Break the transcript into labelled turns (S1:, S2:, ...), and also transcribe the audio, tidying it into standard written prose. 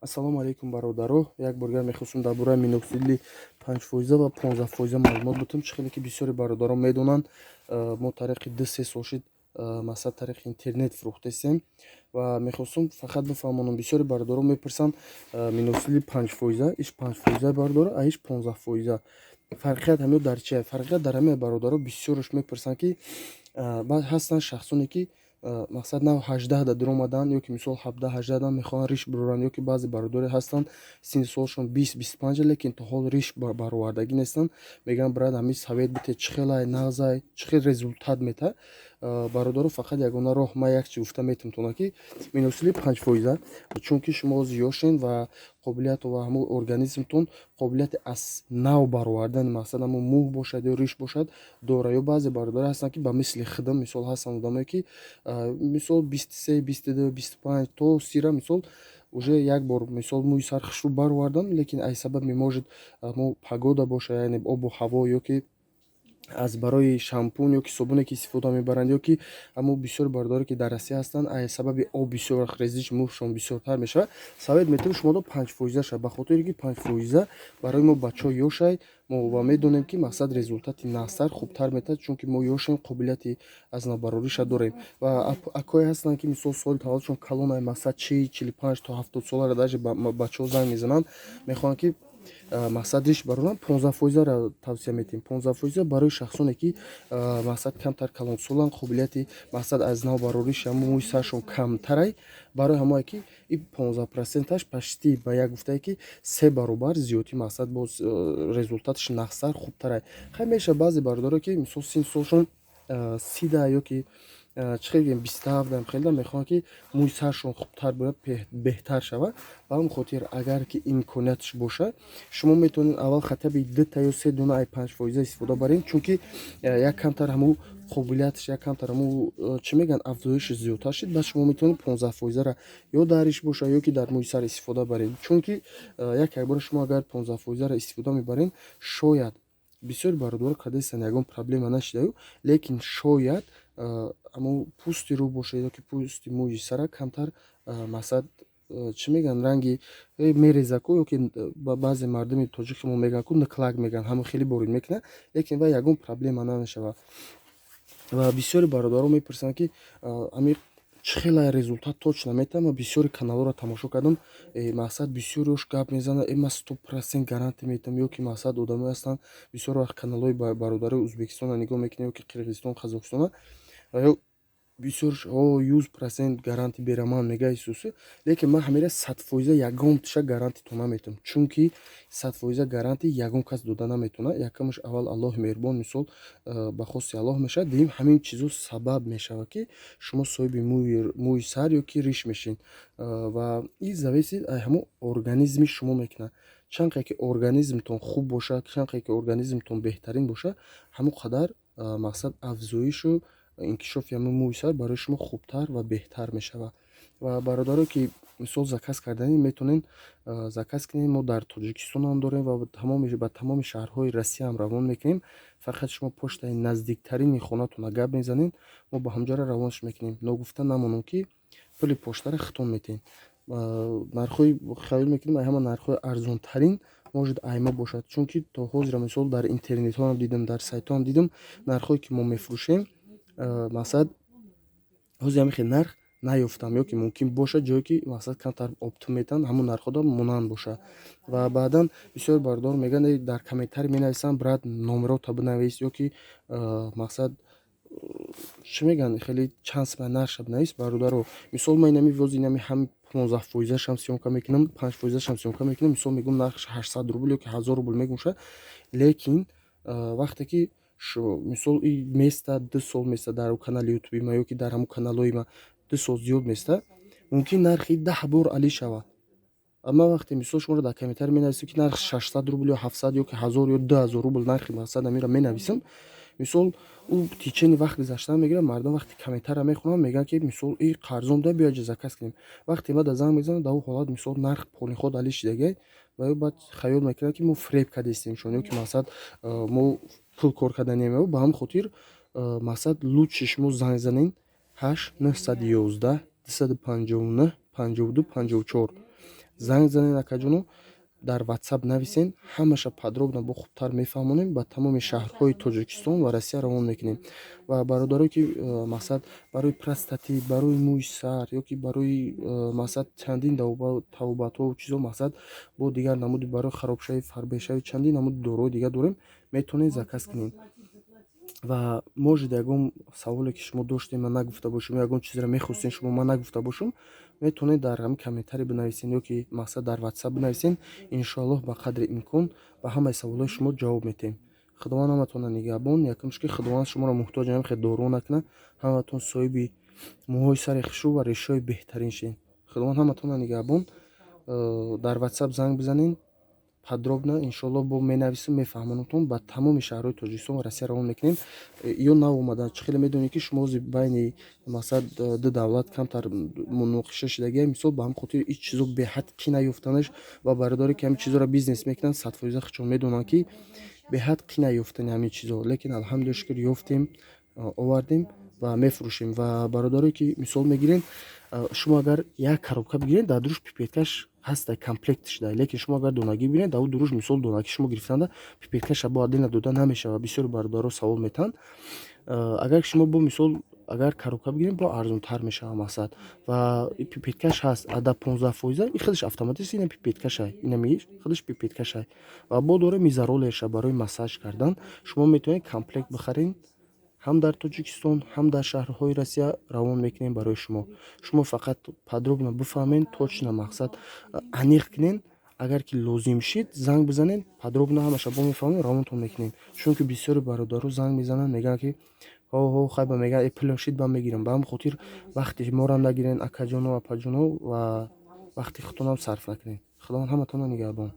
S1: Ассалому алайкум, бародаро. Як боргар мехостум дар бораи миноксидили 5% ва 15% маълумот бутум. Чӣ хеле ки бисёри бародарон медонанд, мо тариқи 2-3 сол шид, масалан, тариқи интернет фурӯхтестем ва мехостум фақат бифаҳмонам. Бисёри бародарон мепурсанд: миноксидили 5%, иш 5% бардора, а иш 15%, фарқият ҳамё дар чия? Фарқият дар ҳамин, бародаро, бисёраш мепурсанд, ки баъд ҳастанд шахсоне, ки мақсад нав 18 да дуромаданд ё ки мисол 17-18 да мехоҳанд риш бироранд, ё ки баъзе бародаре ҳастанд, синни солшон 20-25, лекин то ҳол риш баровардагӣ нестанд. Мегӯянд: «Брат, ҳамин совет бите, чӣ хелай нағзай, чӣ хел результат мета?» Бародаро, фақат ягона роҳ ман як чи гуфта метавонам, ки миноксидили 5%, чунки шумо ёшен ва қобилияту ва ҳамун организмтон қобилияти аз нав баровардани, мақсад, ҳамун мӯй бошад ё риш бошад, дорад. Ё баъзе бародаре ҳастанд, ки ба мисли худам, мисол, ҳастанд одамое, ки мисол 23, 22, 25 то 30-ра, мисол, уже як бор, мисол, мӯи сар хушрӯ баровардам, лекин аз сабаби, может, мо погода бошад, яъне обу ҳаво, ё ки аз барои шампун ё ки собуне, ки истифода мебаранд, ё ки ҳамун бисёри бародаре, ки дар Россия ҳастанд, аз сабаби об бисёр резиш мӯшон бисёртар мешавад. Совет метавон шуморо 5% шавад, ба хотире ки 5% барои мо бачаҳо ёшай мо ва медонем, ки, мақсад, результати нағзтар, хубтар метавад, чунки мо ёшем, қобилияти аз навбарориша дорем. Ва акое ҳастанд, ки мисол соли таваллудшон калонай, мақсад, 40, 45 то 70 солара даже бачаҳо занг мезананд, мехоҳанд, ки, мақсад, риш бароранд, 15 фоизаро тавсия метиҳем. 15% барои шахсоне, ки, мақсад, камтар калонсоланд, қобилияти, мақсад, аз навбарориш ҳамун мӯи саршон камтарай. Барои ҳамое ки и 15 проценташ почти ба як гуфтае, ки се баробар зиёдӣ, мақсад, боз результаташ нағзтар, хубтарай. Хай, мешавад, баъзе бародаро, ки мисол синну солшон 30-да ё ки, чӣ хел гӯем, 27-дам хелда, мехоҳанд, ки мӯи саршон хубтар бояд, беҳтар шавад. Ба ҳамин хотир, агар ки имкониятш бошад, шумо метавонед аввал хотя бы дута ё се дона ай 5% истифода баред, чунки як камтар ҳамун қобилиятш, як камтар ҳамун, чӣ мегӯянд, афзоиши зиёдтар шуд, баъд шумо метавонед 15 фоизара ё дар риш бошад, ё ки дар мӯи сар истифода баред. Чунки як якбора шумо агар 15 фоизара истифода мебаред, шояд бисёри бародаро кардастанд, ягон проблема нашидаю, лекин шояд ҳамун пӯсти рӯ бошад ё ки пӯсти мӯи сара камтар, мақсад, чӣ мегӯянд, ранги мерезаку, ё ки баъзе мардуми тоҷики мо мегӯянд ку, никлак мегӯянд, ҳамон хеле борид мекунад, лекин вай ягон проблема намешавад. Ва бисёри бародаро мепурсанд, ки ҳамин чӣ хела результат точно метавад. Ман бисёри каналҳоро тамошо кардам, мақсад, бисёриош гап мезананд: «Ман 100% гарантия метиҳам», ё ки, мақсад, одамое ҳастанд, бисёр вақт каналҳои бародарои Ӯзбекистонро нигоҳ мекунем, ё ки Қирғизистон, Қазоқистона, ё бисёр 100% гарантия бераман мега исусу. Лекин ман ҳамира 100% ягон тиша гарантия наметавонам, чунки 100% гарантия ягон кас дода наметавонад. Якумаш, аввал Аллоҳи меҳрубон, мисол, ба хости Аллоҳ мешавад. Дуюм, ҳамин чизо сабаб мешавад, ки шумо соҳиби мӯи сар ё ки риш мешед, ва ин зависит аз ҳамон организми шумо мекунад. Чанд қадр ки организмтон хуб бошад, чанд қадр ки организмтон беҳтарин бошад, ҳамон қадар, мақсад, афзоишу инкишофи ҳамин мӯи сар барои шумо хубтар ва беҳтар мешавад. Ва бародаро, ки мисол заказ карданӣ, метавонед заказ кунед. Мо дар Тоҷикистонам дорем ва ба тамоми шаҳрҳои Россияам равон мекунем. Фақат шумо почтаи наздиктарини хонатонро гап мезанед, мо ба ҳамҷора равонаш мекунем. Ногуфта намонам, ки пули поштаро худтон метиҳед. Нархҳои, хаёл мекунем, ҳама нархҳои арзонтарин может айма бошад, чунки то ҳозира, мисол, дар интернетҳоам дидам, дар сайтҳоам дидам, нархҳое ки мо мефурӯшем, мақсад, ҳозир ҳамин хел нарх наёфтам. Ё ки мумкин бошад ҷое, ки, мақсад, камтар оптом метаҳанд, ҳамон нархҳода монанд бошад. Ва баъдан бисёр бародарон мегӯянд, дар комментарий менависанд: «Брат, номерота бинавис», ё ки, мақсад, чӣ мегӯянд, хеле чанд сма нархша бинавис. Бародаро, мисол, ман инами воз инами ҳам 15 фоизашам съёмка мекунам, 5 фоизашам съёмка мекунам, мисол, мегӯям, нархш 800 рубл ё ки 1000 рубл мегӯшад, лекин вақте ки, мисол, и места 2 сол места дар канали ютуби ма ё ки дар ҳамон каналҳои ма 2 сол зиёд места, мумкин нархи 10 бор алӣ шавад. Ман вақте, мисол, шуморо дар комментарий менависем, ки нарх 600 рубл ё 700 ё ки 1000 ё 2000 рубл нархи, мақсад, амира менависам, мисол, ӯ течение вақт гузаштан мегирад. Мардум вақте комментария мехонанд, мегӯянд, ки, мисол, и қарзон да, биё заказ кунем. Вақте ма да занг мезанам, дар он ҳолат, мисол, нарх полиход алӣ шидагай ва ё баъд хаёл мекунад, ки мо фиреб кардастем шон ё ки, мақсад, мо пул кор карданем. Ба ҳамин хотир, мақсад, лучше шумо занг занед: 8 911 259 52 54. Занг занед, акаҷоно, дар WhatsApp нависен, ҳамаша подробно бо хубтар мефаҳмонем. Ба тамоми шаҳрҳои Тоҷикистон ва Россия равон мекунем. Ва бародарое ки мақсад барои простатит, барои мӯи сар ё ки барои мақсад чандин табобатҳо, чизо, мақсад бо дигар намуди барои харобшавӣ, фарбешавӣ, чандин намуди доруҳои дигар дорем, метавонед заказ кунед. Ва может, ягон саволе ки шумо доштем, ман нагуфта бошам, ё ягон чизеро мехостем шумо, ман нагуфта бошам, метавонед дар ҳамин комментарий бинависен ё ки мақсад дар WhatsApp бинависен. Иншоаллоҳ, ба қадри имкон ба ҳамаи саволҳои шумо ҷавоб метиҳем. Худованд ҳаматонро нигаҳбон. Якумш, ки Худованд шуморо муҳтоҷи ҳамин хел доруҳо накунад, ҳаматон соҳиби мӯҳои сари хушрӯ ва решҳои беҳтарин шед. Худованд ҳаматонро нигаҳбон. Дар WhatsApp занг бизанед, подробно иншоаллоҳ бо менависем, мефаҳмонамтон. Ба тамоми шаҳрҳои Тоҷикистон ва Россия равон мекунем. Ё нав омадан, чӣ хеле медонед, ки шумо ҳозир байни мақсад ду давлат камтар муноқиша шудагия, мисол, ба ҳамин хотир ин чизо беҳад қина ёфтанаш. Ва бародаре ки ҳамин чизоро бизнес мекунанд, 100% худшон медонанд, ки беҳад қина ёфтани ҳамин чизо. Лекин алҳамдулилла, шукр, ёфтем, овардем ва мефурӯшем. Ва бародарое ки мисол мегирем, шумо агар як коробка бигиред, дар дуруш пипеткаш ҳаста, комплект шуда. Лекин шумо агар донагӣ бигиред, дар дуруш, мисол, донагӣ шумо гирифтанда, пипеткаша бо отдельно дода намешавад. Бисёри бародаро савол метаҳанд. Агар шумо бо мисол, агар коробка бигирем, бо арзонтар мешавад, мақсад. Ва пипеткаш ҳаст ада 15%, и худаш автоматически ина пипеткаша, инами худаш пипеткаша. Ва бо дора мизаролеша барои массаж кардан. Шумо метавонед комплект бихаред, ҳам дар Тоҷикистон, ҳам дар шаҳрҳои Россия равон мекунем барои шумо. Шумо фақат подробно бифаҳмед, точно мақсад аниқ кунед. Агар ки лозим шид, занг бизанед, подробно ҳамаша бо мефаҳмем, равонтон мекунем. Чунки бисёри бародаро занг мезананд, мегӯянд ки ҳо ҳо, хай, ба мегӯянд, э, пулам шид, ба мегирам. Ба ҳамин хотир вақти морам нагирен, акаҷону апаҷону, ва вақти худтонам сарф накунед. Худованд ҳаматонро нигаҳбон.